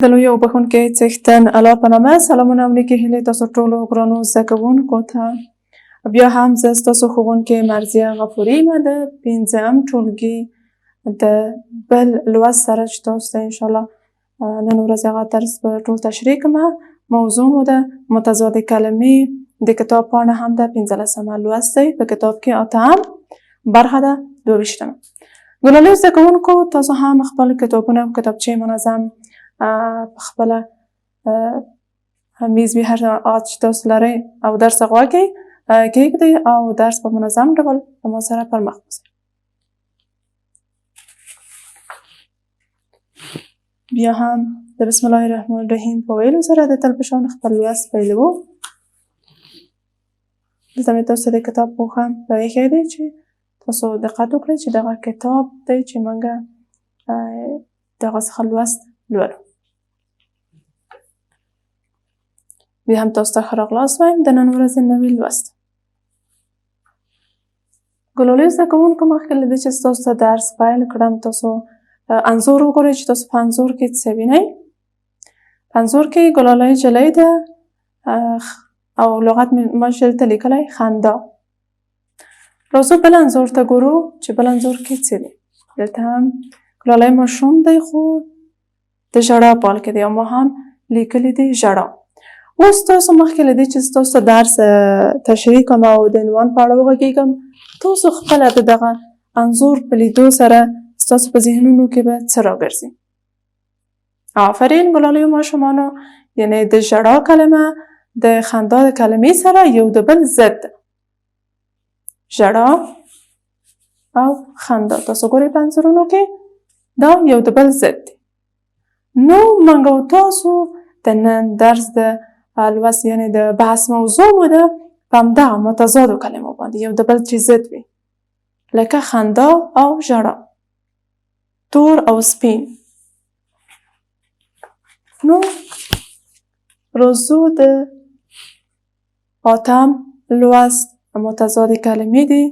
د لوی او بخښونکي څښتن الله په نامه سلامونه او نیکې هیلې تاسو ټولو ګرانو زده کوونکو ته. بیا هم زه ستاسو ښوونکې مرضیه غفوري یم، د پنځم ټولګي د بل لوست سره چې تاسو ته انشاءالله نن ورځ هغه درس به ټول تشریح کړم. موضوع مو ده متضاد کلمې، د کتاب پاڼه هم ده 15مه لوست دی، په کتاب کې اتم برخه ده 22مه. ګلالیو زده کوونکو، تاسو هم خپل کتابونه او کتابچې منظم په خپله میز وي، هر هغه چې تاسو لرئ او درس غوږ کېږدئ او درس په منظم ډول له ما سره پر مخ بوځئ. بیا هم د بسم الله الرحمن الرحیم په ویلو سره د تل په شان خپل لوست پیلوو. دلته مې تاسو ته د کتاب پوښه راایښی دی چې تاسو دقت وکړئ چې دغه کتاب دی چې موږ دغه څخه لوست لولو. بیا هم تاسو ته ښه راغلاست وایم د نن ورځې نوي لوست. ګلالیو زده کوونکو، مخکې له دې چې ستاسو ته درس پیل کړم، تاسو انځور وګورئ چې تاسو په انځور کې څه وینئ. په انځور کې ګلالۍ جلۍ ده او لغت مې ما دلته لیکلی خندا. راځو بل انځور ته ګورو چې بل انځور کې څه دي. دلته هم ګلالۍ ماشوم دی خو د ژړا په حال کې دی او ما هم لیکلي دي ژړا. اوس تاسو مخکې له دې چې ستاسو درس تشریح کوم او د عنوان په اړه وغږېږم، تاسو خپله د دغه انځور په لیدو سره ستاسو په ذهنونو کې به څه راګرځي؟ آفرین ګلالیو ماشومانو، یعنی د ژړا کلمه د خندا د کلمې سره یو د بل ضد ده. ژړا او خندا تاسو ګورئ په انځورونو کې دا یو د بل ضد دی. نو موږ او تاسو د نن درس د لوست یعنی د بحث موضوع مو ده په همدغه متضادو کلمو باندې، یو د بل چې ضد وي، لکه خندا او ژړا، تور او سپین. نو راځو د اتم لوست متضاد کلمې دي،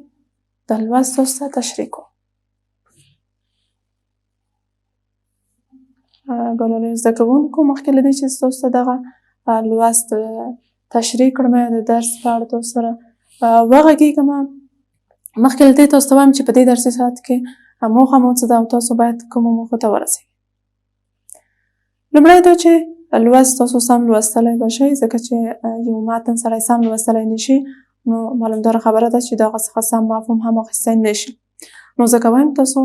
د لوست تاسو ته تشریح کوم. ګلالیو زده کوونکو، مخکې له دې چې تاسو ته دغه لوست تشریح کړم یا د درس په اړه تاسو سره وغږېږم، مخکې له دې تاسو ته وایم چې په دې درسي ساعت کې موخه مو څه ده او تاسو باید کومو موخو ته ورسېږئ. لومړی دا چې لوست تاسو سم لوستلی به شئ، ځکه چې یو متن سړی سم لوستلی نه شي نو معلومداره خبره ده چې د هغه څخه سم مفهوم هم اخیستی نه شي. نو ځکه وایم تاسو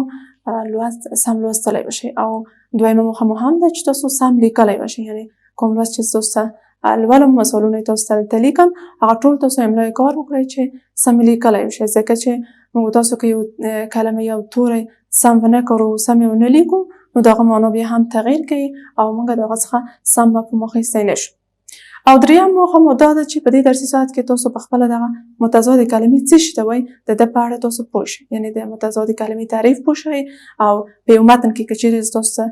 لوست سم لوستلی به شئ. او دویمه موخه مو هم ده چې تاسو سم لیکلی به شئ، یعنې کوم لوست چې تاسو ته لولم، مثالونه یې تاسو ته دلته لیکم، هغه ټول تاسو املا یې کار وکړئ چې سم لیکلی شئ. ځکه چې موږ تاسو که یو کلمه یو توری سم ونه کړو، سم یې ونه لیکو، نو دغه معنا بیا هم تغییر کوي او موږ د هغه څخه سم مفهوم اخیستی نه شو. او دریم موخه مو دا ده چې په دې درسي ساعت کې تاسو په خپله دغه متضاد کلمې څه شي ته وایي د ده په اړه تاسو پوه شئ، یعنې د متضاد کلمې تعریف پوه شئ. او په یو متن کې که چیرې زه تاسو ته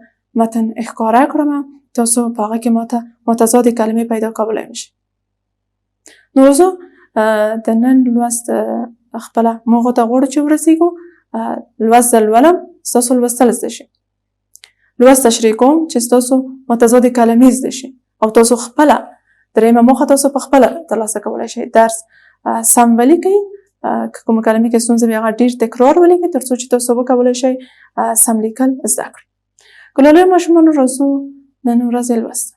متن ښکاره کړم، تاسو په هغه کې ماته متضاد کلمې پیدا کولی شئ. نو زه د نن لوست خپله موخو ته غواړو چې ورسېږو. لوست زه لولم، ستاسو لوستل زده شي. لوست تشریح کوم چې ستاسو متضاد کلمې زده شي او تاسو خپله درېیمه موخه تاسو په خپله ترلاسه کولی شئ. درس سم ولیکئ، که کومه کلمې کې ستونزه وي هغه ډېر تکرار ولیکئ تر څو چې تاسو وکولی شئ سم لیکل زده کړئ. ګلالیو ماشومانو، راځو نن ورځې لوست.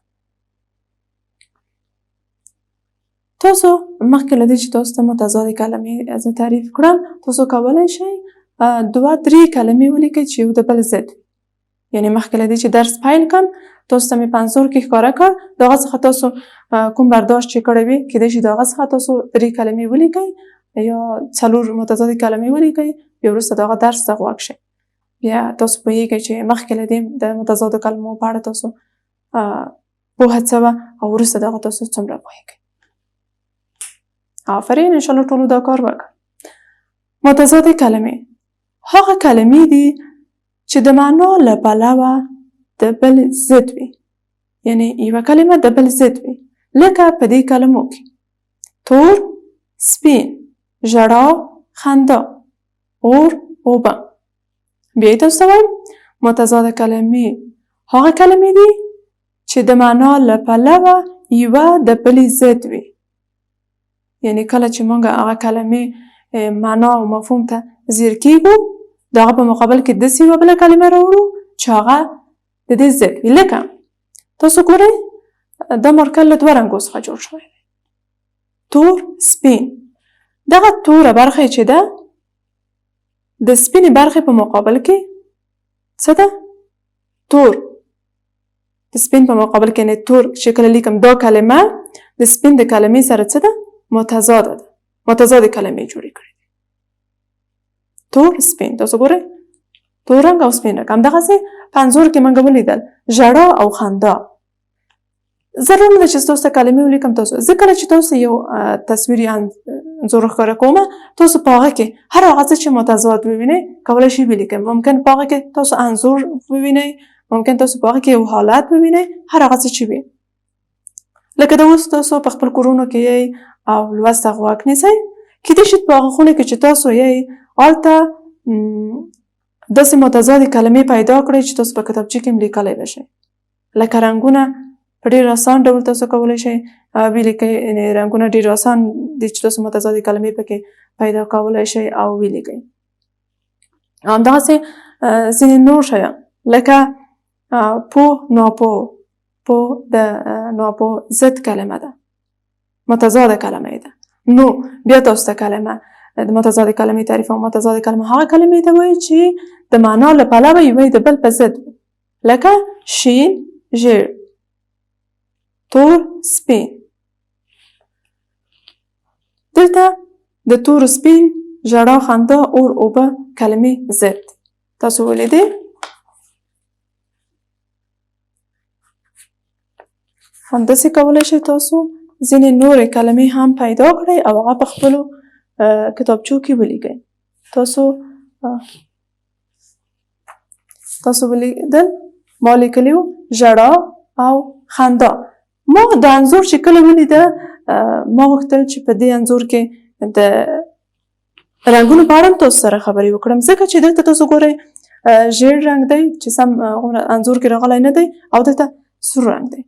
تاسو مخکې له دې چې تاسو ته متضاد کلمې زه تعریف کړم، تاسو کولی شئ دوه درې کلمې ولیکئ چې یو د بل ضد وي. یعنې مخکې له دې چې درس پیل کړم تاسو ته مې په انځور کې ښکاره کړ، د هغه څخه تاسو کوم برداشت چې کړی وي کېدای شي د هغه څخه تاسو درې کلمې ولیکئ یا څلور متضادې کلمې ولیکئ، بیا وروسته د هغه درس ته غوږ شئ. بیا تاسو پوهېږئ چې مخکې له دې د متضادو کلمو په اړه تاسو پوهه څه وه او وروسته دغه تاسو څومره پوهېږئ. آفرین، انشاءالله ټولو دا کار وکړ. متضادې کلمې هغه کلمې دي چې د معنا له پلوه د بل ضد وي، یعنې یوه کلمه د بل ضد وي، لکه په دې کلمو کې تور، سپین، ژړا، خندا، اور، اوبه. بیا یې تاسو ته وایم، متضاد کلمې هغه کلمې دي چې د معنا له پلوه یوه د بلې ضد وي. یعنی کله چې موږ هغه کلمې معنا او مفهوم ته ځیر کیږو، د هغه په مقابل کې داسې یوه بله کلمه راوړو چې هغه د دې ضد وي. لکه تاسو ګورئ، دا مارکر له دوه رنګو څخه جوړ شوی دی، تور سپین. دغه توره برخه چې ده د سپینې برخې په مقابل کې څه ده؟ تور. د سپین په مقابل کې نه تور چې کله لیکم، دا کلمه د سپین د کلمې سره څه ده؟ متضاده ده، متضادې کلمې جوړې کړې دي، تور سپین. تاسو ګورئ، تور رنګ او سپین رنګ. همدغسې په انځور کې موږ ولیدل ژړا او خندا. ضرور نه ده چې تاسو ته کلمې ولیکم. تاسو زه کله چې تاسو یو تصویر یا انځور ښکاره کوم، تاسو په هغه کې هر هغه څه چې متضاد ووینئ کولی شئ ولیکئ. ممکن په هغه کې تاسو انځور ووینئ، ممکن تاسو په هغه کې یو حالت ووینئ، هر هغه څه چې وي. لکه دا اوس تاسو په خپل کورونو کې یئ او لوست ته غوږ نیسئ، کیدای شي په هغه خونه کې چې تاسو یئ هلته داسې متضادې کلمې پیدا کړئ چې تاسو په کتابچې کې هم لیکلی به شئ. لکه رنګونه په ډېر اسان ډول تاسو کولی شئ ولیکئ، یعنې رنګونه ډېر اسان دي چې تاسو متضادې کلمې پکې پیدا کولی شئ او ولیکئ. همدغسې ځینې نور شیان لکه پوه ناپوه، پوه د ناپوه ضد کلمه ده، متضاده کلمه ده. نو بیا تاسو ته کلمه د متضادې کلمې تعریف او متضادې کلمه هغه کلمې ته وایي چې د معنا له پلوه یوه د بل په ضد وي، لکه شین ژیړ، تور سپین. دلته د تور سپین، ژړا خندا، اور اوبه کلمې ضد تاسو ولیدې. همداسې کولی شئ تاسو ځینې نورې کلمې هم پیدا کړئ او هغه په خپلو کتابچو کې ولیکئ. تاسو ولیدل ما لیکلي وو ژړا او خندا. ما دا انځور چې کله ولیده، ما غوښتل چې په دې انځور کې د رنګونو په اړه هم تاسو سره خبرې وکړم، ځکه چې دلته تاسو ګورئ ژیړ رنګ دی چې سم انځور کې راغلی نه دی، او دلته سور رنګ دی،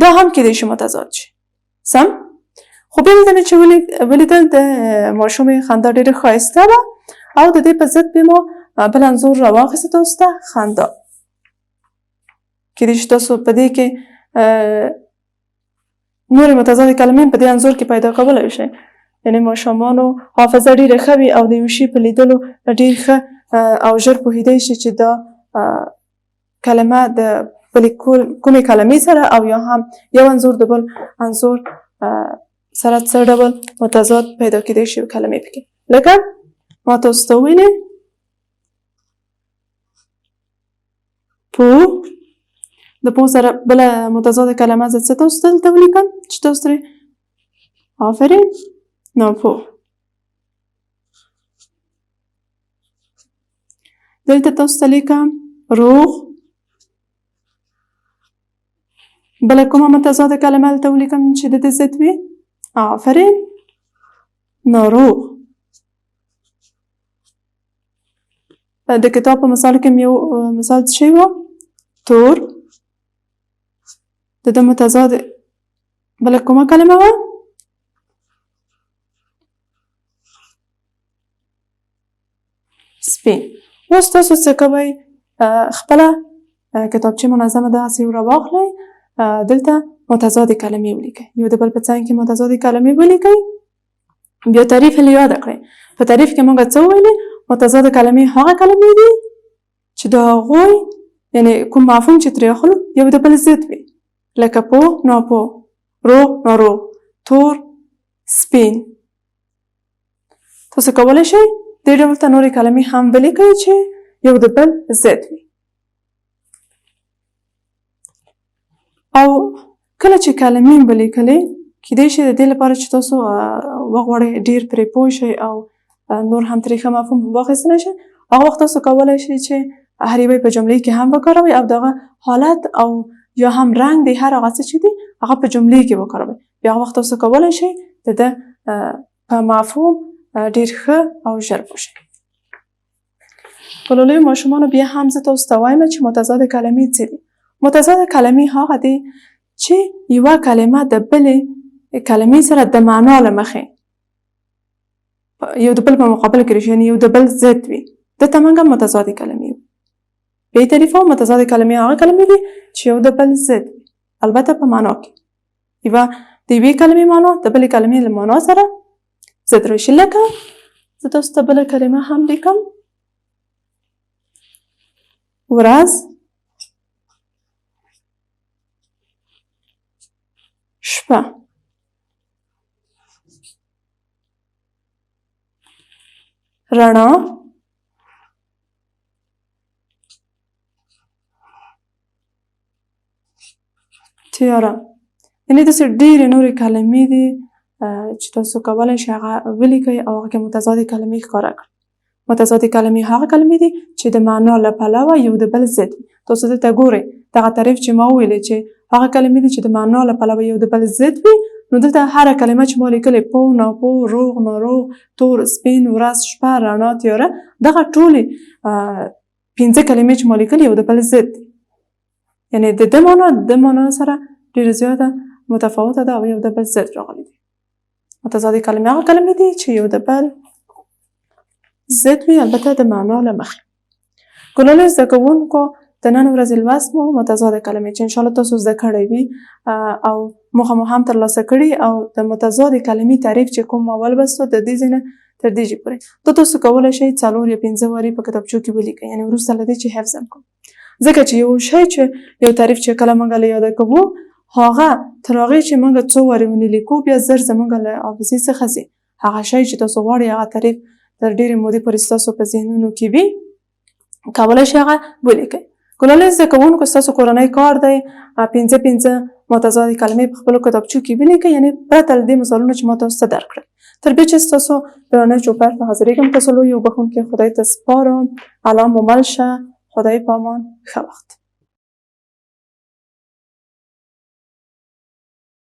دا هم کیدای شي متضاد شي سم. خو بیا دلته مې چې ولیدل د ماشومې خندا ډېره ښایسته وه او د دې په ضد به ما بل انځور راواخیسته تاسو ته خندا. کیدای شي تاسو په دې کې نورې متضادې کلمې په دې انځور کې پیدا کولی شئ. یعنې ماشومانو حافظه ډېره ښه وي او د یو شي په لیدلو ډېر ښه او ژر پوهېدی شي چې دا کلمه د بلې کومې کلمې سره او یا هم یو انځور د بل انځور سره څه ډول متضاد پیدا کېدی شي کلمې پکې. لکه ما تاسو ته وویلې پوه، د پوه سره بله متضاده کلمه زه څه تاسو ته دلته ولیکم چې تاسو ترې آفرین ناپوه. دلته تاسو ته لیکم روغ، بله کومه متضاده کلمه دلته ولیکم چې د دې ضد وي؟ آفرین ناروغ. د کتاب په مثال کې یو مثال څه شی و؟ تور، د ده متضاد بله کومه کلمه وه؟ سپین. اوس تاسو څه کوئ؟ خپله کتابچه منظمه دغسې راواخلئ، دلته متضادې کلمې ولیکئ، یو د بل په څنګ کې متضادې کلمې ولیکئ، بیا تعریف یې یاده کړئ. په تعریف کې موږ څه وویلې؟ متضاد کلمې هغه کلمې دي چې د هغوی یعنې کوم مفهوم چې ترې اخلو یو د بل ضد وي، لکه پوه ناپوه، روغ ناروغ، تور سپین. تاسو کولی شئ دې ډول ته نورې کلمې هم ولیکئ چې یو د بل ضد وي. او کله چې کلمې ولیکلې، کیدای شي د دې لپاره چې تاسو وغواړئ ډېر پرې پوه شئ او نور هم ترې ښه مفهوم واخیستلی شئ، هغه وخت تاسو کولی شئ چې هر یوه په جملې کې هم وکاروئ او دغه حالت او یا هم رنګ دی هر هغه څه چې دی هغه په جملې کې وکاروئ. بیا هغه وخت تاسو کولی شئ د ده په مفهوم ډېر ښه او ژر پوه شئ. په لویو ماشومانو بیا هم زه تاسو ته وایم چې متضاد کلمې څه دي. متضاد کلمې هغه دي چې یوه کلمه د بلې کلمې سره د معنا له مخې یو د بل په مقابل کې راشي، یعنې یو د بل ضد وي. دته موږ متضادې کلمې وایو. بې تعریفه متضادې کلمې هغه کلمې دي چې یو د بل ضد وي، البته په معنا کې یوه د یوې کلمې معنا د بلې کلمې له معنا سره ضد راشي. لکه زه تاسو ته بله کلمه هم لیکم، ورځ، شپه. رڼا، تیاره. یعنې داسې ډېرې نورې کلمې دي چې تاسو کولی شئ هغه ولیکئ او هغه کې متضادې کلمې ښکاره کړئ. متضادې کلمې هغه کلمې دي چې د معنا له پلوه یو د بل ضد وي. تاسو دلته ګورئ دغه تعریف چې ما وویلې چې هغه کلمې دي چې د معنا له پلوه یو د بل ضد وي، نو دلته هره کلمه چې ما لیکلې، پوه، ناپوه، روغ، ناروغ، تور، سپین، ورځ، شپه، رڼا، تیاره، دغه ټولې پنځه کلمې چې ما لیکلې یو د بل ضد دي. یعنې د ده معنا د ده معنا سره ډېره زیاته متفاوته ده او یو د بل ضد راغلي دي. متضادې کلمې هغه کلمې دي چې یو د بل ضد وي، البته د معنا له مخې. ګلالي زده کوونکو، د نن ورځې لوست مو متضادې کلمې چې انشاءالله تاسو زده کړی وي او موخه مو هم ترلاسه کړي، او د متضادې کلمې تعریف چې کوم ما ولوستو د دې ځای نه تر دې ځای پورې، دا تاسو کولی شئ 4 یا 5 وارې په کتابچو کې ولیکئ، یعنې وروسته له دې چې حفظ هم کوم. ځکه چې یو شی چې یو تعریف چې کله موږ له یاده کوو، هغه تر هغې چې موږ څو وارې ونه لیکو بیا زر زموږ له حافظې څخه ځي. هغه شی چې تاسو غواړئ هغه تعریف تر ډېرې مودې پورې ستاسو په ذهنونو کې وي، کولی شئ هغه ولیکئ. ګلالي زده کوونکو، ستاسو کورنی کار دی 5 5 متضادې کلمې په خپلو کتابچو کې ولیکئ، یعنې پرته له دې مثالونو چې ما تاسو ته درکړل. تر بیا چې ستاسو درانه چوپړ ته حاضرېږم، تاسو لوی او بښونکی خدای ته سپارم. الله مو مل شه، خدای پامان، ښه وخت.